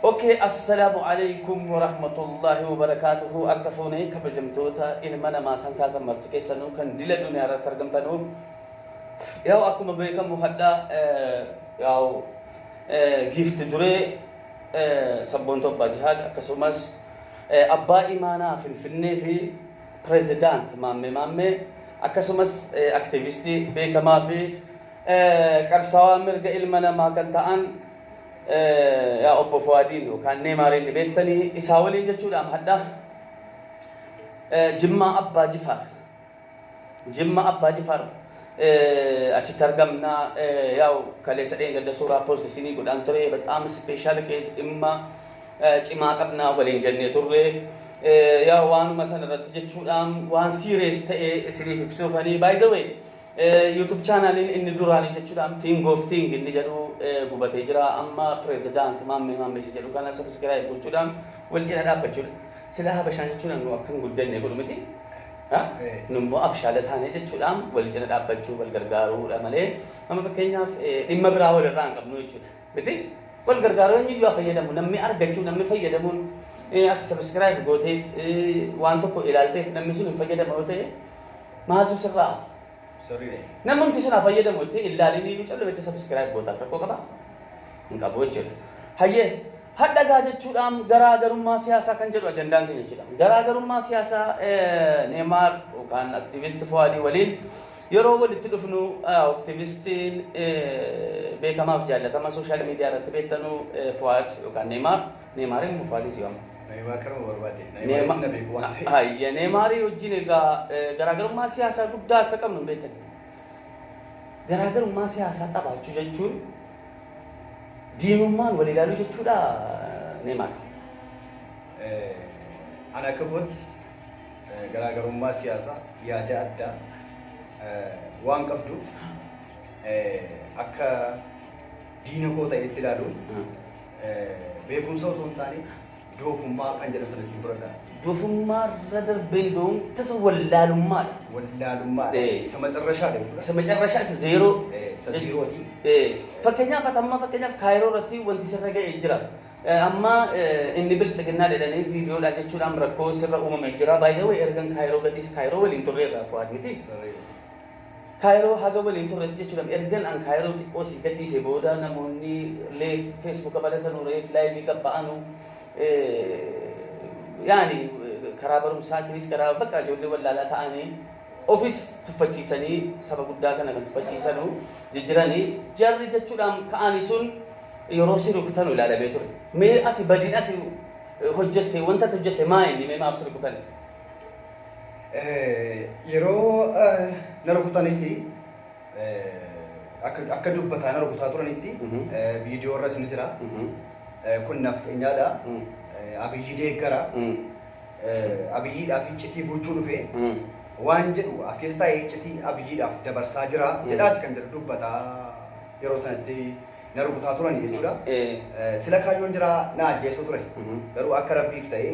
Okay, assalaamu alaikum warahmatullahi wabarakaatuhu. Akka fuunee kabajamtoota ilma namaa kan taatan marti keessanuu kan dila duniyaa irratti argamtanuu, yaa'u akkuma beekamu hadha yaa'u giifti duree sabboontuu abbaa jihaad, akkasumas abbaa imaanaa Finfinnee fi pirezidaant Maammee Maammee, akkasumas aktiivistii beekamaa fi qabsaawaa mirga ilma namaa kan ta'an yaa obbo Fuwaadiin yookaan Neemaariin ni beektanii, isaa waliin jechuudhaan hadha Jimmaa Abbaa Jifaar achitti argamna. Yaa'u kaleessa dheengadda suuraa post isinii godhaan ture. Bataam special case, dhimma cimaa qabnaa waliin jennee turre. Yaa'u waanuma sana irratti jechuudhaan waan serious ta'e isiniif ibsuufanii. By the way, YouTube channeliin inni duraanii jechuudhaan Ting of Ting inni jedhu gubatee jira. Amma pirezidaant Maammee Maammee jedhu kana subscribe gochuudhaan wal cina dhaabbachuudha. Sila Habashaan jechuudhaan nu akka hin guddanne godhu miti. Nu immoo abshaala taanee jechuudhaan wal cina dhaabbachuu, wal gargaaruudha malee, amma fakkeenyaaf dhimma biraa walirraa hin qabnu jechuudha. Miti, wal gargaaruu, eenyuyyuu haa fayyadamu, namni argachuu, namni fayyadamuun, ati subscribe gooteef waan tokko ilaalteef namni sun hin fayyadamu yoo ta'e, maaltu sirraa hafa? Sirriidha. Namni sun haa fayyadamu itti ilaalanii nu callumetti subscribe gootaaf rakkoo qaba? Hin qabu jechuudha. Hayyee, hadha gaa jechuudhaan garaagarummaa siyaasaa kan jedhu ajandaan keenya jechuudha. Garaagarummaa siyaasaa Neemaar yookaan aktiivist Fuwaadii waliin yeroo walitti dhufnu, aktiivistiin beekamaaf jaallatama social media irratti beektanu Fuwaad yookaan Neemaar, Neemaariin immoo Fuwaadii si waama. Neemaar kanuma barbaade. Neemaariin na beeku waan ta'eef. Hayya, Neemaarii wajjin egaa garaagarummaa siyaasaa guddaa akka qabnu hin beektan. Garaagarummaa siyaasaa qabaachuu jechuun diinummaan wal ilaaluu jechuudha, Neemaar? Ani akka kootti garaagarummaa siyaasaa, yaada addaa waan qabduuf akka diina koo ta'etti ilaaluun beekumsa osoo hin taane doofummaa kan jedhan sanatti fudhadha. Doofummaa irra darbeen doon tasa wallaalummaadha. Wallaalummaadha. Isa macarrashaadha jechuudha. Isa macarrashaa, isa zeeroo. Isa zeerooti. Fakkeenyaaf ati amma fakkeenyaaf Kaayiroo irratti wanti sirra ga'ee jira. Amma inni biltsiginnaa jedhanii viidiyoodhaan jechuudhaan rakkoo sirra uumame jira. Baay'ee ergan Kaayiroo gadhiise, Kaayiroo waliin turreerra, Fuwaad, miti. Kaayiroo haga waliin turreetti jechuudha. Ergan an Kaayiroo xiqqoo si gadhiise booda namoonni leef Feesbuuka balatanuu, reef live gabba'anu, yaani karaa barumsaatiinis karaa bakka ijoollee wallaalaa ta'anii ofis tuffachiisanii saba guddaa kana kan tuffachiisanu jijjiranii jarri jechuudhaan ka'anii sun yeroo si rukutanu ilaalamee ture. Mee ati badiin ati hojjette, wanta ati hojjette maa inni, mee maaf si rukutan? Yeroo na rukutanis akka dubbataa na rukutaa turanitti viidiyoo irras ni jira. Kun nafxeenyaadha. Abiyyi deeggara. Abiyyiidhaaf iccitii fuuchuu dhufe. Waan jedhu as keessa taa'ee iccitii Abiyyiidhaaf dabarsaa jira jedhaati kan jedhu dubbataa yeroo sanatti na rukutaa turan jechuudha. Sila kaayyoon jira na ajjeessu ture. Garuu akka Rabbiif ta'ee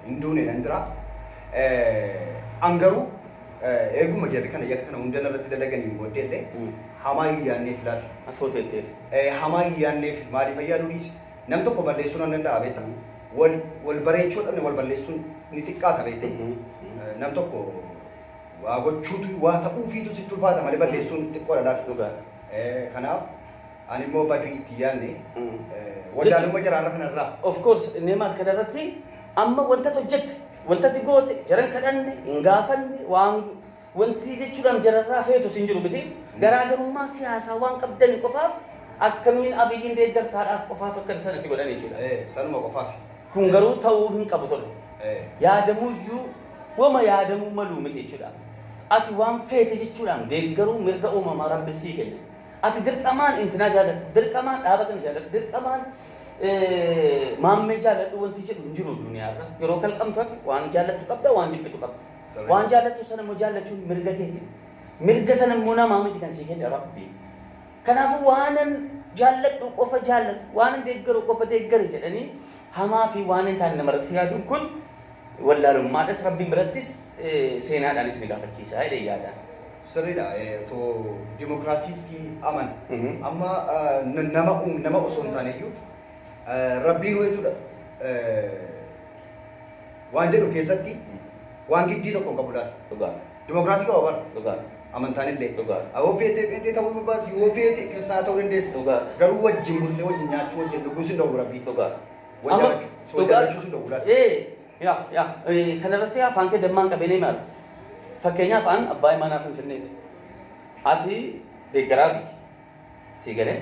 hin duune nan jira. An garuu eeguma jarri kana yakka kana hunda narratti dalaganiin booddee illee hamaa hin yaadneef ilaala. Afooteetteef. Hamaa hin yaadneef. Maaliif yaaduu dhiise? Nam tokko balleessuu nan danda'a beekta. Wal wal bareechuu dhabne wal balleessuun ni xiqqaata beekte. Nam tokko waa gochuutu, waa ta'uufiitu sitti ulfaata malee balleessuun xiqqoodha laata. Dhugaa. Kanaaf ani immoo badii itti yaadne wallaalummaa jaraarra kanarraa. Of course, Neemaar, kana irratti amma wanta ati hojjette, wanta ati goote, jaran kadhanne hin gaafanne, waan wanti jechuudhaan jararraa feetu sin jiru miti. Garaagarummaa siyaasaa waan qabdan qofaaf akkamiin Abiyyiin deeggartaadhaaf qofaaf akka sana si godhan jechuudha. Sanuma qofaaf. Kun garuu ta'uu hin qabu ture. Yaadamuyyuu wama yaadamuu maluu miti jechuudha. Ati waan feete jechuudhaan deeggaruu mirga uumamaa Rabbi sii kenne. Ati dirqamaan intinaa jaalladhu, dirqamaan dhaaba kana jaalladhu, dirqamaan Maammee jaalladhu wanti jedhu hin jiru duniyaarra. Yeroo kalqamtu ati waan jaallattu qabda, waan jibbitu qabda. Waan jaallattu sana immoo jaallachuun mirga keeti. Mirga sana immoo namaa miti kan sii kenne, Rabbi. Kanaafuu waanan jaalladhu qofa jaalladhu, waanan deeggaru qofa deeggari jedhanii hamaa fi waan hin taane namarratti yaaduun kun wallaalummaadhas, Rabbiin birattis seenaadhaanis ni gaafachiisa jedhee yaada. Sirriidha. Otoo dimokiraasiitti aman. Amma nama nama osoo hin taane iyyuu Rabbiin jechuudha waan jedhu keessatti waan giddii tokko hin qabu laata. Dhugaa. Dimokiraasii qaba bara. Dhugaa. Amantaan illee. Dhugaa. Yoo feete feete ta'uu barbaadu, yoo feete kiristaana ta'uu dandeessa. Dhugaa. Garuu wajjin bultee wajjin nyaachuu, wajjin dhuguu sin dhowwu Rabbiin. Dhugaa. Wal jaallachuu, wal jaallachuu sin dhowwu laata. Yaa yaa kanarratti afaan kee dammaan qabeenee maal? Fakkeenyaaf an abbaa imaanaa Finfinneeti. Ati deeggaraa biyya. Sii galee?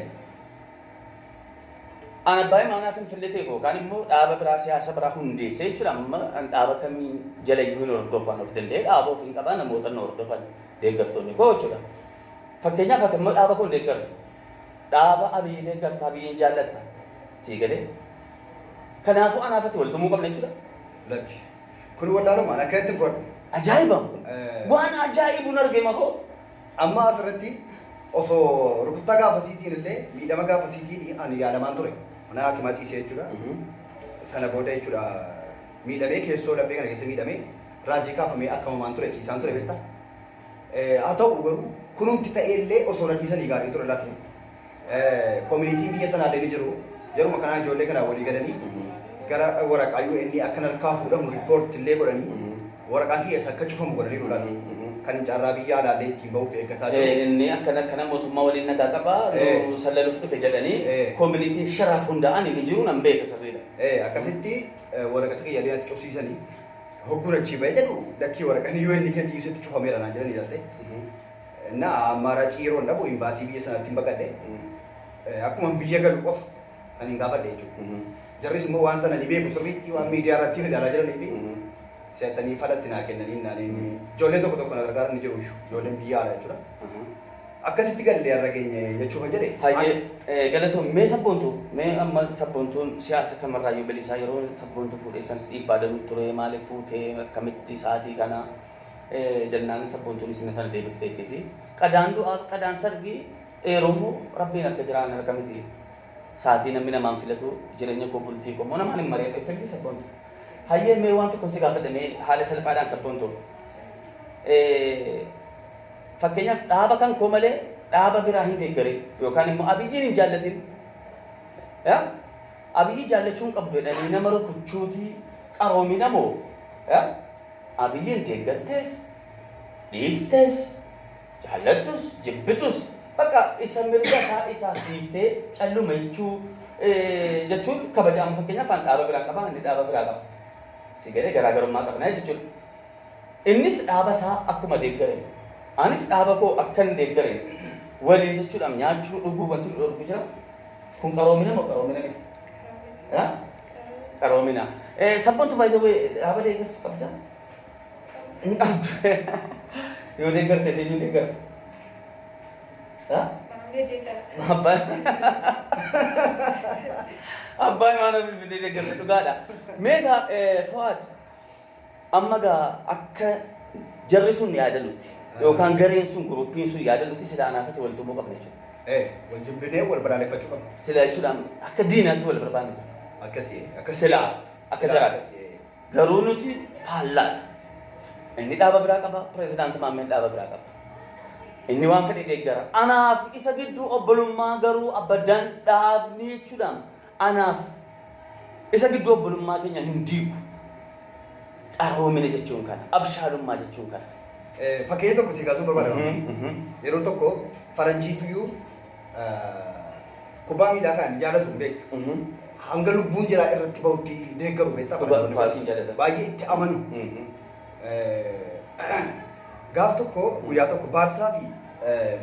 An abbaa imaanaa Finfinnee ta'e yookaan immoo dhaaba biraa siyaasa biraa hundeessee jechuudha. Amma an dhaaba kamii jala iyyuu hin hordofan, of danda'ee dhaaba ofii qabaa, namoota na hordofan deeggartoonni koo jechuudha. Fakkeenyaaf ati immoo dhaaba kun deeggartu. Dhaaba Abiyyi deeggarta, Abiyyiin jaallatta. Sii galee? Kanaafuu anaaf ati wal tumuu qabna jechuudha. Lakki. Kun wallaalumaan akka itti fudhadhu. Ajaa'iba! Waan ajaa'ibuun argee makoo. Amma asirratti osoo rukuttaa gaafasiitiin illee, miidhama gaafasiitiin ani yaalamaan ture. Mana hakimaa ciisee jechuudha. Sana booda jechuudha miidhamee keessoo laphee kana keessa miidhamee raajii kaafamee akkamamaan ture, ciisaan ture beektaa. Haa ta'u garuu kunumti ta'ee illee osoo na dhiisanii gaarii ture laata. Koominitiin biyya sanaallee ni jiru. Yeruma kanaa ijoollee kana walii galanii gara waraqaa UN akka harkaa fuudhamu report illee godhanii waraqaan kiyya akka cufamu godhaniiru laata. Kan carraa biyya alaallee ittiin bahuuf eeggataa jiru. Inni akkana akkana mootummaa waliin nagaa qaba, nu sallaluuf dhufe jedhanii koominitiin sharaaf hundaa'an ni jiru, nan beeka sirriidha. Akkasitti waraqata kiyya illee natti cufsiisanii hogguun achii bahee jedhu lakkii waraqaan UN keetii sitti cufameera naan jedhanii ilaalte. Na ammaaraacii yeroo dhabu imbaasii biyya sanaatti hin baqadhe. Akkuma biyya galu qofa kan hin gaafadhe jechuudha. Jarris immoo waan sana ni beeku sirriitti, waan miidiyaa irratti ilaalaa jiranii fi seetanii falatti naa kennanii naaniin ijoolleen tokko tokko na gargaaran ni jiru, ijoolleen biyya alaa jechuudha. Akkasitti gallee har'a geenye jechuuf jedhe. Hayyee, galatoon. Mee Sabboontu, mee amma Sabboontuun siyaasa kamarraayyuu bilisaa, yeroo Sabboontu fuudhee san dhiibbaa danuu ture, maaliif fuutee, akkamitti sa'aatii kana jennaan Sabboontuun isin sana deebifteettii fi qadaan du'aaf qadaan sargii eeromoo Rabbiin akka jiraan harka miti, sa'aatii namni namaan filatu, jireenya koo bultii koo immoo namaan hin mari'adhu jettee Sabboontu. Hayyee, mee waan tokko si gaafadhe, mee haala salphaadhaan Sabboontu. Fakkeenyaaf dhaaba kan koo malee dhaaba biraa hin deeggarin yookaan immoo Abiyyiin hin jaallatin. Abiyyi jaallachuu hin qabdu jedhanii nama rukuchuuti qaroomina moo Abiyyiin deeggartees dhiiftees, jaallattus jibbitus, bakka isa mirga isaa isaaf dhiiftee calluma jechuu jechuun kabaja. Amma fakkeenyaaf an dhaaba biraa qaba, inni dhaaba biraa qaba. Si galee? Garaagarummaa qabna jechuudha. Innis dhaaba isaa akkuma deeggaren, anis dhaaba koo akka hin deeggaren waliin jechuudhaan nyaachuu dhuguu wanti nu dhorku jira. Kun qaroomina moo qaroomina miti? Qaroomina. Sabboontu baay'ee dhaaba deeggartu qabda? Hin qabdu. Yoo deeggarte eenyuun deeggarta? Abbaa imaana Finfinnee deeggarta, dhugaadha. Meegaa Fu'aad, amma gaa akka jarri sun yaadanutti yookaan gareen sun, groupiin sun yaadanutti, sila anaafati wal tumuu qabna jechuudha. Wal jibbinee wal balaaleffachuu qabna. Sila jechuudhaan akka diinaatti wal barbaanne. Akkasii akkasii. Sila akka jaraati. Garuu nuti faallaadha. Inni dhaaba biraa qaba, pirezidaanti Maammeen dhaaba biraa qaba. Inni waan fedhe deeggara. Anaaf isa gidduu obbolummaa garuu abadan dhaabni jechuudhaan anaaf isa gidduu obbolummaa keenya hin diigu. Qaroomina jechuun kana. Abshaalummaa jechuun kana. Fakkeenya tokko si kaasuun barbaada. Yeroo tokko faranjiituyyuu kubbaa miilaa kan jaalatu beektu. Hanga lubbuun jiraa irratti bahutti deeggaru beektaa. Kuwaasiin jaalatan. Baay'ee itti amanu. Gaaf tokko guyyaa tokko Baarsaa fi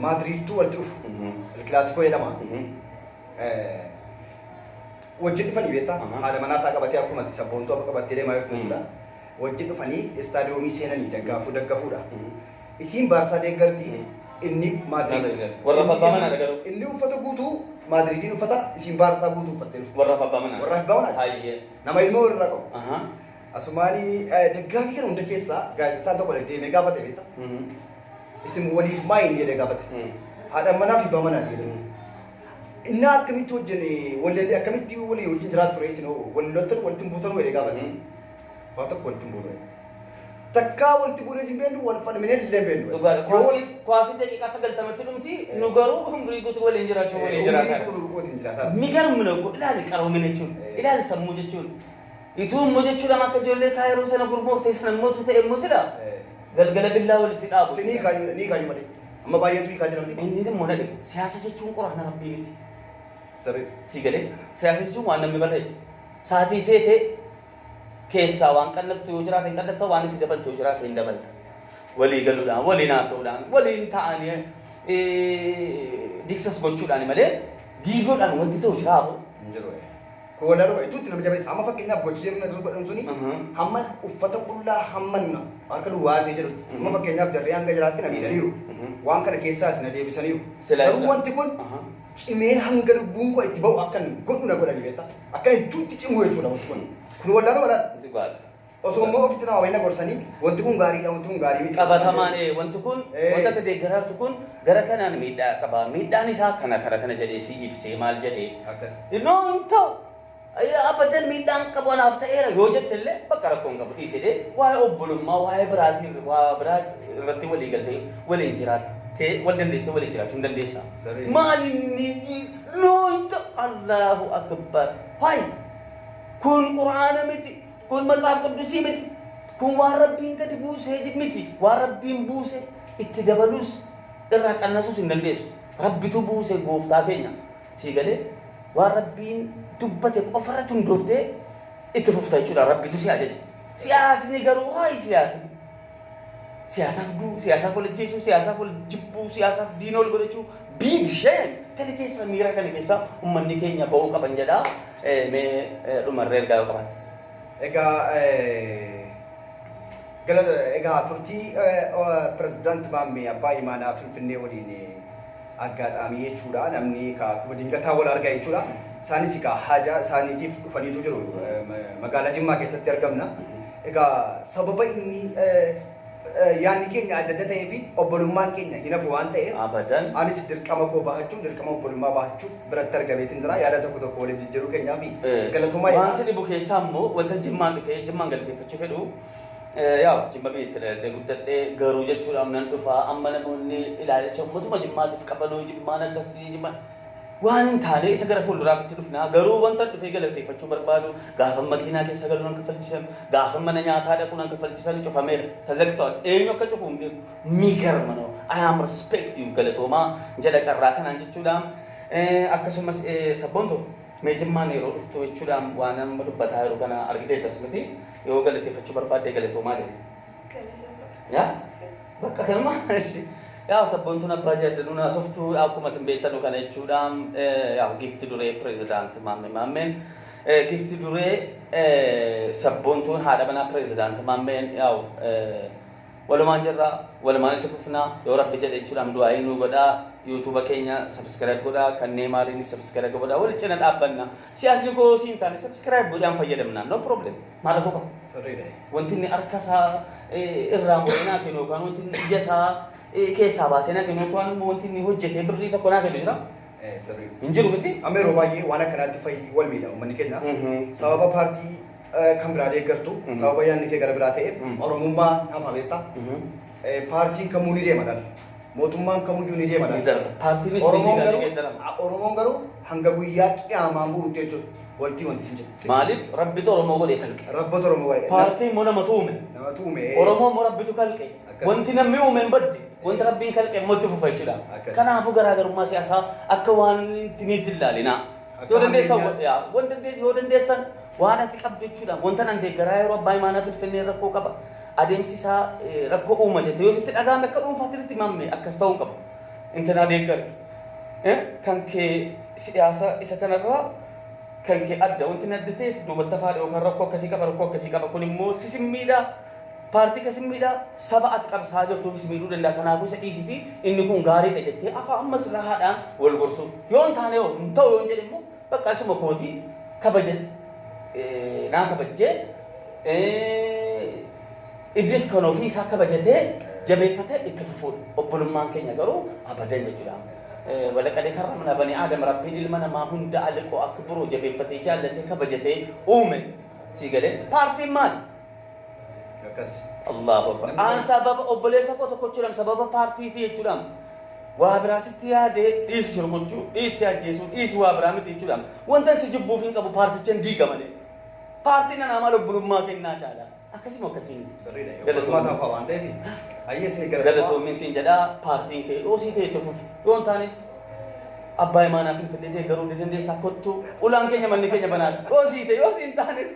Maadiriidtu walitti dhufu. Kilaasikoo jedhama. Wajjin dhufanii beektaa, haadha manaa isaa qabatee akkuma ati Sabboontuu qabattee deemaa jirtu jechuudha. Wajjin dhufanii istaadiyoomii seenanii daggaafuu daggafuudha. Isiin Baarsaa deeggarti, inni Maadiriid. Warra abbaa manaadha garuu. Inni uffata guutuu Maadiriidiin uffata, isiin Baarsaa guutuu uffattee dhufte. Warra abbaa manaa. Warra abbaa manaa. Hayyee. Nama ilmoo irraa qabu. Asumaanii daggaafii kana hunda keessaa gaazexeessaan tokko deemee gaafate beektaa. Isin waliif maayin jedhee gaafate. Haadha manaa fi abbaa manaati jedhee. Inni akkamitti wajjin wal akkamitti walii wajjin jiraatu ture, isin wal loltan, walitti hin buutan jedhee gaafate. Waa tokko walitti hin buutan. Takkaa walitti buunee hin beeknu, wal falminee illee hin beeknu. Dhugaadha. Kuwaasii daqiiqaa 90tti dhumti, nu garuu umrii guutuu waliin jiraachuu waliin jiraatan. Umrii guutuu waliin jiraatan. Mi garmina ko ilaali, qaroomina jechuun, ilaali sammuu jechuun. Ituu immoo jechuudha akka ijoollee kaayiroo sana gurmooftee sana immoo ta'e immoo sila galgala billaa walitti dhaabu. Si ni kaayu, ni kaayu malee. Amma baay'eetu hiikaa jira miti. Inni immoo na dhibu. Siyaasa jechuun quraana Rabbii miti. Sirrii. Si galee, siyaasa jechuun waan namni barreesse. Saatii feetee keessaa waan qannaftu yoo jiraate hin qannafta, waan itti dabaltu yoo jiraate hin dabalta. Walii galuudhaan, waliin haasa'uudhaan, waliin ta'anii discuss gochuudhaan malee giigoodhaan wanti ta'u jira aboo. Hin jiru. Kun walaaluma ituutti nama jabeessa. Amma fakkeenyaaf gochi jedhu na godhan suni hamma uffata qullaa hamma harka duwwaa ta'e jedhutti. Amma fakkeenyaaf jarri hanga jiraatti na miidhaniiru. Waan kana keessaas na deebisaniiru. Garuu wanti kun cimee hanga lubbuun koo itti ba'u akkan godhu na godhani beektaa. Akka ittuutti cimu jechuudha wanti kun. Kun walaaluma laal. Osoo immoo ofitti nama wayina gorsanii, wanti kun gaariidha, wanti kun gaarii miti. Qabatamaan wanti kun, wanta ati deeggaraartu kun gara kanaan miidhaa qaba. Miidhaan isaa kana kana kana jedhee si ibsee maal jedhee. Akkas. No, hin ta'u. Abadan miidhaan qabu anaaf ta'eera yoo jette illee bakka rakkoon qabu dhiisedhee waa'ee obbolummaa, waa'ee biraatiin, waa biraa irratti walii galtee waliin jiraattee wal dandeessee waliin jiraachuu hin dandeessa. Maal inni no hin ta'u, Allahu akbar. Waay, kun quraana miti, kun matsaaf qudusii miti, kun waan Rabbiin gadi buusee miti. Waan Rabbiin buuse itti dabalus irraa qannasuus hin dandeessu. Rabbitu buuse, gooftaa keenya. Sii galee, waan Rabbiin dubbate qofarratti hundooftee itti fufta jechuudha. Rabbitu si ajaje. Siyaasni garuu waa'ee siyaasni. Siyaasaaf duu, siyaasaaf wal ajjeesuu, siyaasaaf wal jibbuu, siyaasaaf diina wal godhachuu, big shame. Kana keessa, miira kana keessa uummanni keenya ba'uu qaban jedha. Mee dhumarree ergaa yoo qabaatte. Egaa egaa turtii pirezidaanti Maammee Abbaa Imaanaa Finfinnee waliin aggaadhaamii jechuudha. Namni akkuma dingataa wal argaa jechuudha. Isaanis egaa haja isaaniitiif dhufaniitu jiru. Magaalaa Jimmaa keessatti argamna. Egaa sababa inni yaadni keenya adda adda ta'ee fi obbolummaan keenya hin hafu waan ta'eef Abadan. anis dirqama koo bahachuun, dirqama obbolummaa bahachuuf biratti argameetiin jira. Yaada tokko tokko waliif jijjiiruu keenyaa fi galatoomaa Waan jedha. si dhibu keessaa immoo wanta Jimmaan dhufee Jimmaan galateeffachuu fedhu, yaa Jimma biyyatti dhaladhee guddadhee garuu jechuudha nan dhufaa, amma namoonni ilaalicha uummatuma Jimmaatiif qabanuu, Jimmaan akkasii, Jimmaan waan hin taane isa gara fuulduraaf itti dhufna. Garuu wanta dhufee galateeffachuu barbaadu, gaafa makiinaa keessa galuu nan kaffalchisan, gaafa mana nyaataa dhaquu nan kaffalchisan, cufameera tazaqtawal, eenyu akka cufu hin beeku. Migarma no, I am respect you, galatoomaa jedha carraa kanaan jechuudha. Akkasumas sabboontu, mee Jimmaan yeroo dhuftu jechuudha waan amma dubbataa jiru kana argiteettas miti, yoo galateeffachuu barbaadde galatoomaa jedhe. Yaa bakka kanuma yaa sabboontuun abbaa jedhanuun haasoftuu akkuma isin beektanu kana jechuudha. Yaa giifti duree pirezidaanti Maammee Maammeen, giifti duree sabboontuun haadha manaa pirezidaanti Maammeen, yaa walumaan jirra, walumaan itti fufnaa yoo Rabbi jedhe jechuudhaan du'aa'ii nuu godhaa. YouTube keenya subscribe godhaa, kanneen maaliin subscribe godhaa, wal cina dhaabbanna. Siyaasni koo siin taane subscribe godhaan fayyadamna, no problem, maal rakkoo qaba? Sirriidha. Wanti inni harka isaa irraa muree naa kennu yookaan wanti inni ija isaa keessaa baasee naa kennu yookaan immoo wanti inni hojjetee birrii tokko naa kennu jira? Sirriidha. Hin jiru miti? Amma yeroo baay'ee waan akkanaatti wal miidha uummanni keenya. Sababa paartii kan biraa deeggartu, sababa yaadni kee gara biraa ta'eef Oromummaa naaf beektaa. Paartiin kamuu ni deema dhala. Mootummaan kamuyyuu ni deema Ni dhala. darba. Paartiinis ni Oromoon jigaa ni garuu geeddarama. Oromoon garuu hanga guyyaa qiyaamaa bu'uutti jechuudha. Waltii wanti sin jedhu. Maaliif? Rabbitu Oromoo godhee kalqe. Rabbatu Oromoo baay'ee. Paartii immoo namatu uume. Namatu uume. Oromoo immoo Rabbitu kalqe. Akkas. Wanti namni uume hin baddi. Wanti Rabbiin kalqe immoo itti fufa jechuudha. Akkas. Kanaafuu garaagarummaa siyaasaa akka waan itti niitti ilaalinaa. Akka Yoo dandeessan hammeenyaatti. Yaa waan dandeessan, yoo dandeessan waan ati qabdu jechuudha. Wanta nan deeggaraa yeroo abbaa imaanaa Finfinnee rakkoo qaba. Adeemsi isaa rakkoo uuma jette yoo sitti dhaga'ame akka dhuunfaatti itti himamme akkas ta'uu hin qabu. Intanaa deeggaru. Kan kee siyaasa isa kanarraa kan kee adda, wanti inni adda ta'eef duubatti hafaadha yookaan rakkoo akkasii qaba, rakkoo akkasii qaba, kun immoo si simmiidha, paartii ka simmiidha, saba ati qabsaa jirtuufis miidhuu danda'a, kanaafuu isa dhiisiti, inni kun gaariidha jettee afaan ammas rahaadhaan wal gorsuuf yoo hin taane, yoo hin ta'u yoo hin jedhe immoo bakka isuma kootii kabaje naa kabajjee, innis kan ofii isaa kabajatee jabeeffatee itti fufuudha. Obbolummaan keenya garuu abadan jechuudha. Walaqadee karramna bani Aadam, Rabbiin ilma namaa hunda aliqoo akka biroo jabeeffatee jaallatee kabajatee uume. Sii galee, paartiin maali? Akkas. Allahu Akbar. Aan sababa obboleessa koo tokko jechuudhaan, sababa paartiitii jechuudhaan, waa biraa sitti yaadee dhiisi si rukuchuu, dhiisi si ajjeesuu, dhiisi waa biraa miti jechuudhaan, wanta si jibbuuf hin qabu, paarticha hin diiga malee. Paartiin anaa maal obbolummaa kennaa caala. Akkasuma akkasii miti. Sirriidha. Galatoomi. Obbolummaa ta'uufaa waan ta'eef. Hayyee, isin galatoomaa. Galatoomiin siin jedhaa. Paartiin kee yoo sii ta'e itti fufi. Yoo hin taanes abbaa imaanaa Finfinnee deeggaruu ni dandeessaa, kottu, ulaan keenya, manni keenya banaadha. Yoo sii ta'e, yoo sii hin taanes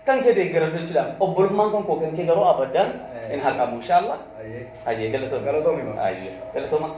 kan kee deeggaradhu jechuudha. Obbolummaan kan koo kan kee garuu abaddaan hin haqamu, inshaallah. Hayyee. Hayyee, galatoomi. Galatoomi. Hayyee, galatooma.